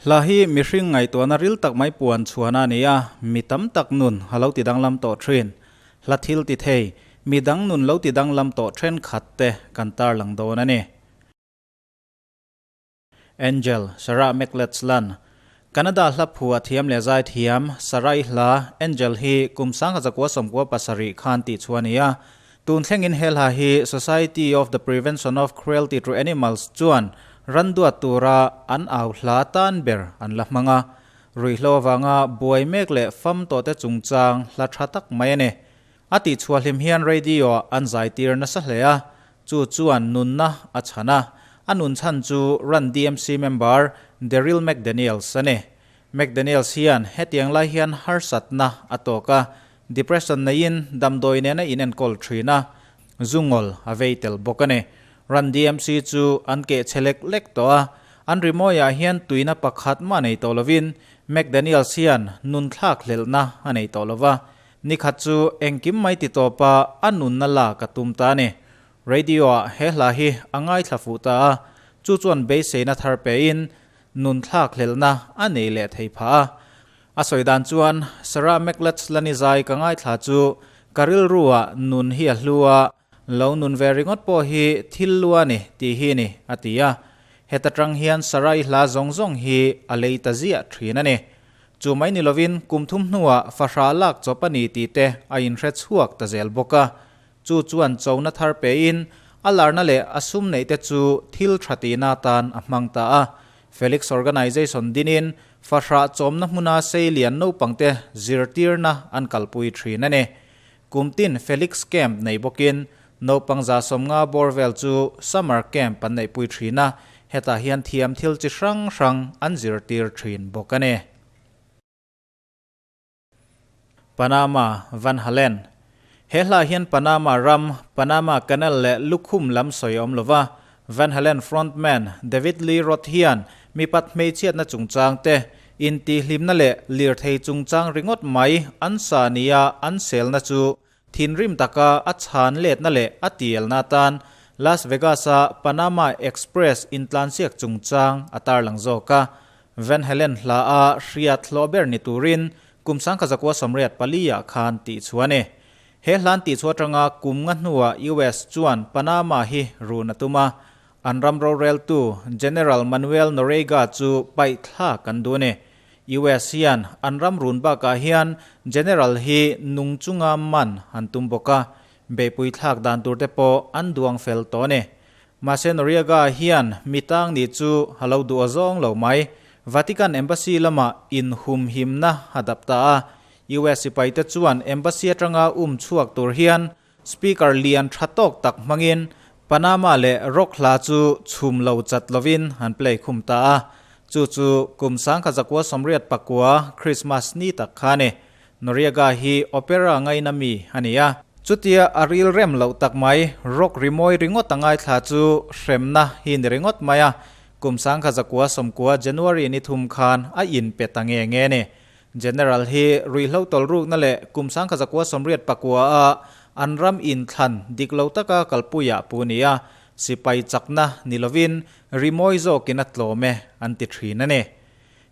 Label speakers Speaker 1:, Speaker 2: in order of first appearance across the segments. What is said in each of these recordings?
Speaker 1: Hla hi mihring ngaihtuahna ril tak mai puan chhuahna a ni a, mi tam tak nun a lo tidanglam tawh thin. Hla thil ti thei, mi dang nun lo tidanglam tawh thenkhat te kan tarlang dawn a ni. Angel, Sarah McLachlan, Canada hla phua thiam leh zai thiam, Sarai hla, Angel hi kum 1997 khan tih chhuah a ni a. Tun thlengin he hla hi Society of the Prevention of Cruelty to Animals chuan ran duat tura an au hla tan ber an la hmang a. Ruihhlo avanga buai mek leh fam tawhte chungchang hla tha tak mai a ni. A tihchhuah hlim hian radio-ah an zaitir nasa hle a, chu chuan nunna a chhan a. A nun chhan chu Run DMC member Daryl McDaniels a ni. McDaniels hian hetiang lai hian harsatna a tawk a, Depression neiin damdawi nena in enkawl thin a, zungawl a vei tel bawk a ni. Run DMC chu an keh chhe lek lek tawh a, an rimawiah hian tuina pakhat mah nei tawh lovin McDaniels hian nun thlak hlelhna a nei tawh lova, nikhat chu engkim mai ti tawpa a nunna lak a tum ta a ni. Radio-ah he hla hi a ngaithla fuh ta a, chu chuan beiseina thar pein nun thlak hlelhna a nei leh thei phah a. A sawi dan chuan, Sarah McLachlan-i zai ka ngaithla chu ka rilruah nun hi a hlu a, lo nun ve ringawt pawh hi thil lu a ni tih hi ni, a ti a. Heta tang hian Sarah-i hla zawng zawng hi a lei ta ziah thin a ni. Chu mai ni lovin kum thum hnuah fahrah lak chawp a ni tih te a inhre chhuak ta zel bawk a. Chu chuan chona thar pein a larna leh a sum neih te chu thil tha tihna atan a hmang ta a. Felix Organization dinin fahrah chawmna hmuna seilian naupangte zirtirna an kalpui thin a ni. Kum tin Felix Camp nei bawkin naupang 150 bawr vel chu Summer Camp an neihpui thin a, hetah hian thiam thil chi hrang hrang an zirtir thin bawk a ni. Panama, Van Halen. He hla hian Panama ram, Panama Canal leh lukhum lam sawi a awm lova, Van Halen frontman David Lee Roth hian mipat hmeichhiatna chungchang te, intihhlimna leh lirthei chungchang ringawt mai an sa nia an selna chu thinrim taka a chhan letna leh a tielna atan Las Vegas-a Panama Express intlansiak chungchang a tarlang zawk a. Van Halen hla a hriat hlawh ber ni turin kum 1984 ah khan tih chhuah a ni. He hlan tih chhuah atanga kum nga hnuah US chuan Panama hi run a tum a, an ram roreltu General Manuel Noriega chu paih thlak an duh a ni. US hian an ram run bakah hian General hi nung chunga man an tum bawk a, beihpui thlak dan tur te pawh an duang fel tawh a ni. Mahse Noriega hian mi tang nih chu a lo duh a zawng lo mai. Vatican Embassy lamah inhumhimna a dap ta a. US sipaite chuan Embassy atanga um chhuak tur hian Speaker lian tha tawk tak hmangin Panama leh Rock hla chu chhum lo chat lovin an play khum ta a. Chu chu kum 1989 Christmas ni tak kha a ni. Noriega hi opera ngaina mi a ni a. Chutia a ril rem loh tak mai, rock rimawi ringawt a ngaithla chu hremna hi ni ringawt mai a. Kum 1990 January ni thum khan a inpe ta nge nge ni. General hi ruihhlo tawlrukna leh kum 1989 a an ram inthlan dik lo taka kalpuiah pu ni a, sipai chakna ni lovin rimawi zawkin a tlawm e an ti thin a ni.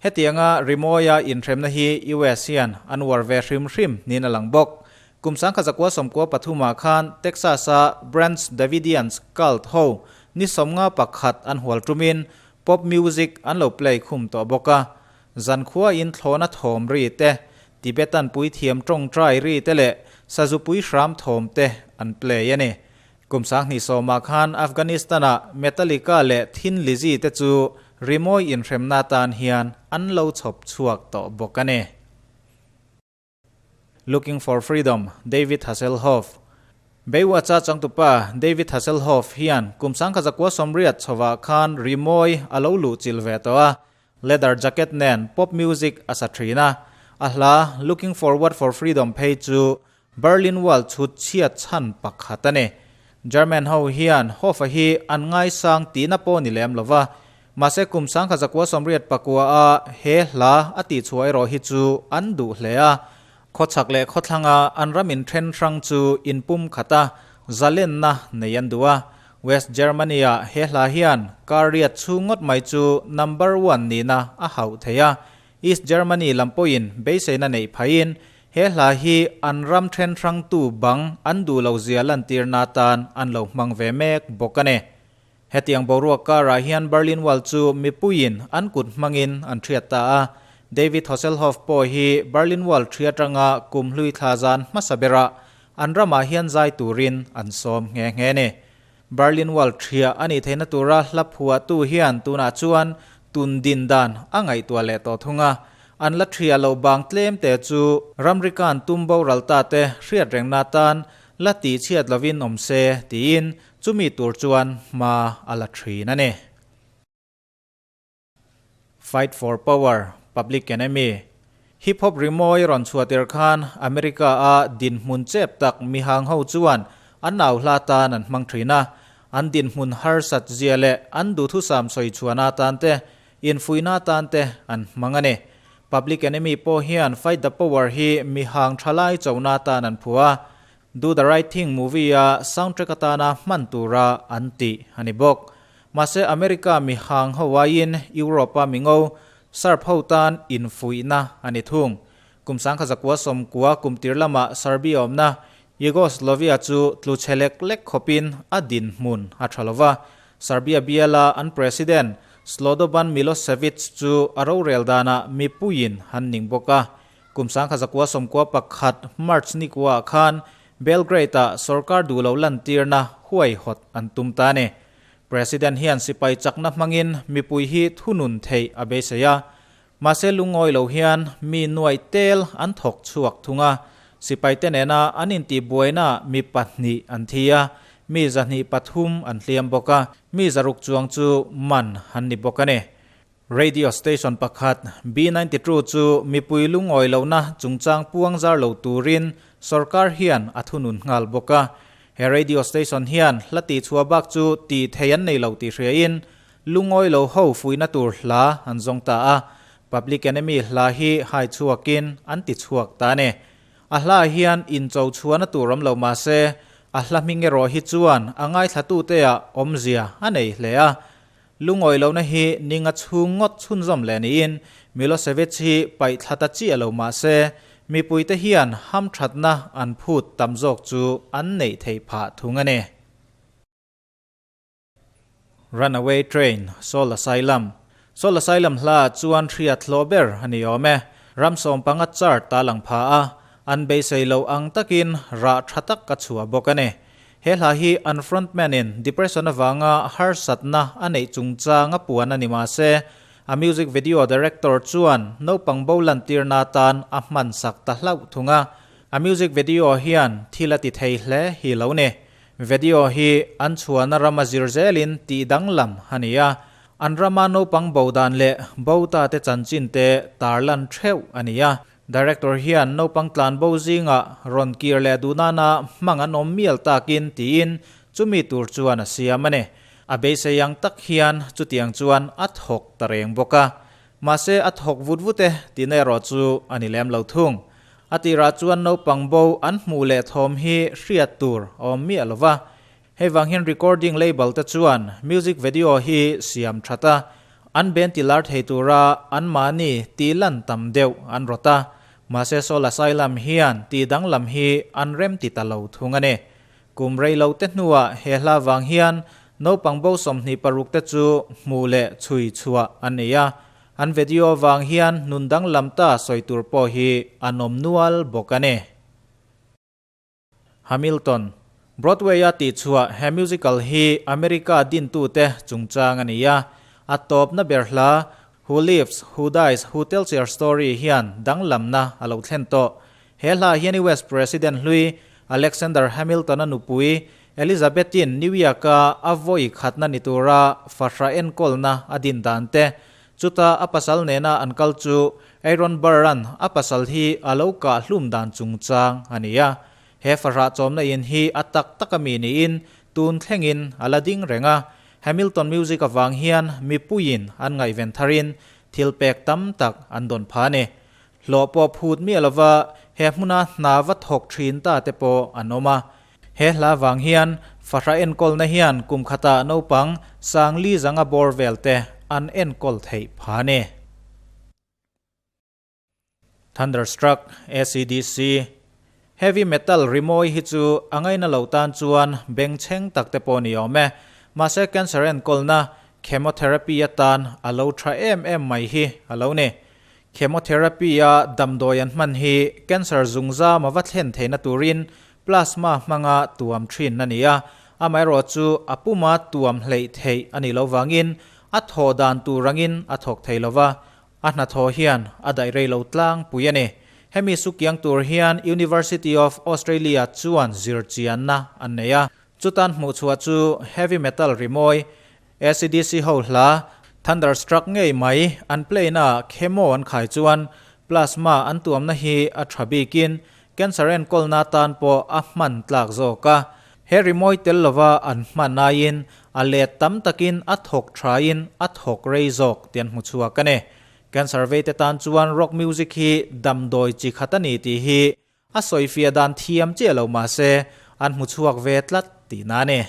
Speaker 1: Hetianga rimawia inhremna hi US hian an uar ve hrim hrim niin a lang bawk. Kum 1993 ah khan Texas-a Branch Davidians cult ho ni 51 an hual tumin pop music an lo play khum tawh bawk a. Zankhuain thlawhna thawm ri te, Tibetan puithiam tawngtai ri te leh sazupui hram thawm te an play a ni. Kum 2010 khan Afghanistan-ah Metallica leh Thin Lizzy te chu rimawi inhremna atan hian an lo chhawp chhuak tawh bawk a ni. Looking for Freedom, David Hasselhoff Baywatch-a changtupa David Hasselhoff hian kum 1980 chhovah khan rimawi a lo luh chilh ve tawh a, leather jacket nen pop music a sa thin a, a hla Looking Forward for Freedom phei chu Berlin Wall chhut chhiat chhan pakhat a ni. German ho hian Hofa hi an ngaisang tihna pawh ni lem lova, mahse kum 1989 a he hla a tihchhuah erawh hi chu an duh hle a. Khawchhak leh khawthlanga an ram inthen hrang chu inpum khat a, zalenna nei an duh a. West Germany-ah he hla hian kar riat chhung ngawt mai chu number one nihna a hauh thei a, East Germany lam pawhin beiseina neih phaiin he hla hi an ram then hrangtu bang an duh lo zia lantirna atan an lo hmang ve mek bawk a ni. Hetiang boruak karah hian Berlin Wall chu mipuiin an kut hmangin an thiat ta a, David Hasselhoff pawh hi Berlin Wall thi atanga kum hlui thla zan hmasa berah an ramah hian zai turin an sawm nghe nghe a ni. Berlin Wall thiah a nih theihna tura hla phuahtu hian tunah chuan tun din dan a ngaihtuah leh tawh thung a, an la thiah loh bang tlem te chu ramrikan tum boral ta te hriat rengna atan la tihchhiat lovin awm se tiin chumi tur chuan hma a la thin a ni. Fight for Power, Public Enemy, Hip Hop rimawi rawn chhuah tir khan America a dinhmun chep tak mihang ho chuan an nau hla tan an hmang thin a, an dinhmun harsat zia leh an duhthusam sawi chhuahna atan te, infuihna atan te an hmang a ni. Public Enemy pawh hian Fight the Power hi mihang thalai chohna atan an phuah a, Do the Right Thing movie a soundtrack atana hman tura an tih a ni bawk. Mahse America mi hang ho aiin Europe a mingo Serb ho tan infuihna a ni thung. Kum sangkha zakua sawmkua kum tir lamah Serbia awmna Yugoslavia chu tlu chhe lek lek khawpin a dinhmun a tha lova. Serbia biala an president Slobodan Milosevic chu a rorel danah mipuiin han ning bawk a. Kum 1991 March ni kuaah khan Belgrade-ah sorkar duh lo lantirna huaihawt an tum ta a ni. President hian sipai chakna hmangin mipui hi thunun theih a beisei a. Mahse lungawi lo hian mi nuaih tel an thawk chhuak thung a. Sipaite nena an intihbuainaah mi pahnih an thi a, mi 203 an hliam bawk a, mi zaruk chuang chu man an ni bawk a ni. Radio station pakhat, B92 chu mipui lungawi lohna chungchang puang zar lo turin sorkar hian a thunun nghal bawk a. He radio station hian hla tihchhuah bak chu tih thei an nei lo tih hriain lungawi lo ho fuihna tur hla an zawng ta a. Public Enemy hla hi hai chhuakin an ti chhuak ta a ni. A hla hian incho chhuahna tur awm lo mah se, a hla hming erawh hi chuan a ngaithlatute-ah awmzia a nei hle a. Lungawi lohna hi ninga chhung ngawt chhunzawm leh niin Milosevic hi paih thla ta chiah lo mah se, mipuite hian hamthatna an phut tam zawk chu an neih theih phah thung a ni. Runaway Train, Soul Asylum Soul Asylum hla chuan hriat hlawh ber a ni awm e. Ram sawmpanga chart ta lang pha a, an beisei loh ang takin rah tha tak a chhuah bawk a ni. He hla hi an frontman in depression avanga harsatna a neih chungchang a puan a ni mahse, a music video director chuan naupang bo lantirna atan a hman sak ta hlauh thung a. A music video hian thil a ti thei hle hi lo ni. Video hi an chhuahna rama zir zelin tih danglam a ni a, an rama naupang bo dan leh bo ta te chanchin te tarlan theuh a ni a. Director hian naupang tlan bo zingah rawn kir leh duh nana hmang an awm mial takin tiin chumi tur chuan a siam a ni. A beisei ang tak hian chutiang chuan a thawk ta reng bawk a. Mahse a thawk vut vut e tihna erawh chu a ni lem lo thung. A tirah chuan naupang bo an hmuh leh thawm hi hriat tur a awm miah lo va. Hei vang hian recording label te chuan music video hi siam that a, an ben ti lar thei tura anmahni tih lan tam deuh an rawt a, mahse Soul Asylum hian tih danglam hi an rem ti ta lo thung a ni. Kum rei lo te hnuah he hla vang hian naupang bo 26 te chu hmuh leh chhui chhuah an nei a, an video vang hian nun danglam ta sawi tur pawh hi an awm nual bawk a ni. Hamilton, Broadway-a tihchhuah he musical hi America dintute chungchang a ni a, a tawpna ber hla Who Lives, Who Dies, Who Tells Your Story hian danglamna a lo thlen tawh. He hla hian US President hlui Alexander Hamilton-a nupui Elizabeth-in New York-a a vawi khatna ni tura fahra enkawlna a din dan te, chuta a pasal nena an kal chu Aaron Burr-a'n a pasal hi a lo kah hlum dan chungchang a ni a. He fahrah chawmna in hi a tak tak a mi niin tun thlengin a la ding reng a. Hamilton Music avang hian mipuiin an ngaihven tharin thil pek tam tak an dawn pha a ni. Hlawh pawh phut miah lova he hmuna hna va thawk thin ta te pawh an awm a. He hla vang hian fahrah enkawlna hian kum khatah naupang sangli zanga bawr vel te an enkawl theih pha a ni. Thunderstruck, ACDC, Heavy metal rimawi hi chu a ngaina lo tan chuan bengchheng tak te pawh ni awm e. Mahse cancer enkawlna chemotherapy atan a lo tha em em mai hi a lo ni. Chemotherapy a damdawi an hman hi cancer zungzam a va thlen theihna turin plasma hmanga tuam thin a ni a, amaherawh chu a puma tuam hleih theih a nih loh vangin a thawh dan tur angin a thawk thei lova, A hnathawh hian a daih rei lo tlangpui a ni. Hemi sukiang tur hian University of Australia chuan zirchianna an nei a. Chutan hmuhchhuah chu heavy metal rimawi, ACDC ho hla, Thunderstruck ngei mai an play na chemo an khai chuan plasma an tuamna hi a tha bikin cancer enkawlna tan pawh a hman tlak zawk a. He rimawi tel lova an hman aiin a let tam takin a thawk thain a thawk rei zawk tih an hmu chhuak a ni. Cancer veite tan chuan rock music hi damdawi chi khat a ni tih hi a sawifiah dan thiam chiah lo mahse an hmu chhuak ve tlat tihna a ni.